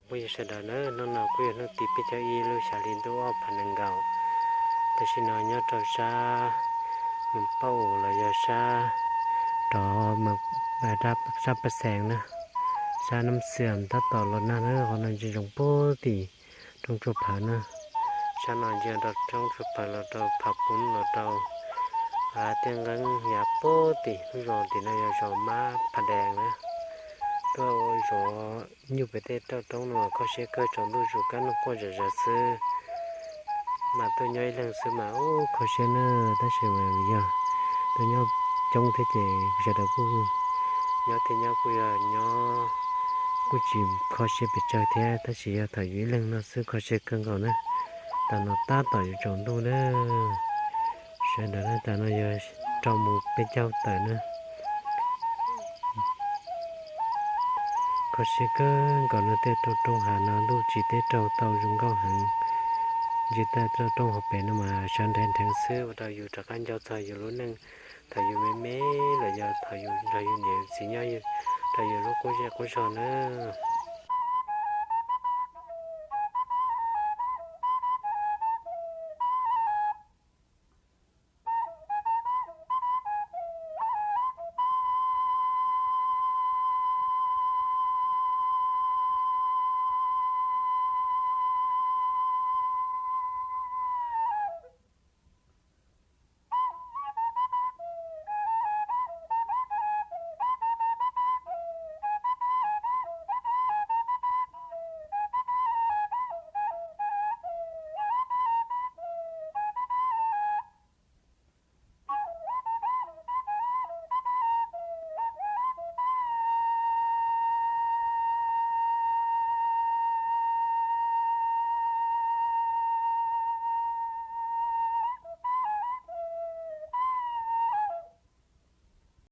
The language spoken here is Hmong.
Phooj ywg sawv daws na, hnub no kuj yog hnub tim peb caug ib lub xya hli ntuj ob phav nees nkaum. Tam sim no nyob rau sab Moos Pab Us los yog sab rov sab Paj Xees na, sab Nab Xias tab tom los nag na, qhov no ntsia ntsoov puag tim roob Tsua Phawv na. Sab no ntsia rau roob Tsua Phawv los rau Phav Pub los rau Tiaj Nqeeb yav puag tim lub zos tim no yog zos Mab Pha Dees na. Tuaj zov nyuj pem tej rauj roob no mas kho siab kawg, tsaus ntuj zus kab noog quaj zom zaws xwb. Mas tuaj nyob ib leeg xwb mas ub kho siab na, tab sis mas yog tuaj nyob coob thiab ces sawv daws kuj nyob thiab nyob kuj yog nyob kuj tsis kho siab pes tsawg thiab, tab sis yog thaum yus ib leeg no xwb kho siab kawg nkaus na. Tam no tab tom yuav tsaus ntuj na. Sawv daws na, tam no yog rau mus peb caug tawm na. Kho siab kawg nkaus no, tej roob roob hav no ntuj tsis teb raug tau zoo nkauj heev. Ntsia tej roob roob hauv pes no mas sawv nrheev nrheev xwb ua rau yus rov qab nco txog yus lub neej thaum yus me me los yog thaum yus nrog yus niam yus txiv nyob rau yus lub qub zej qub zog na.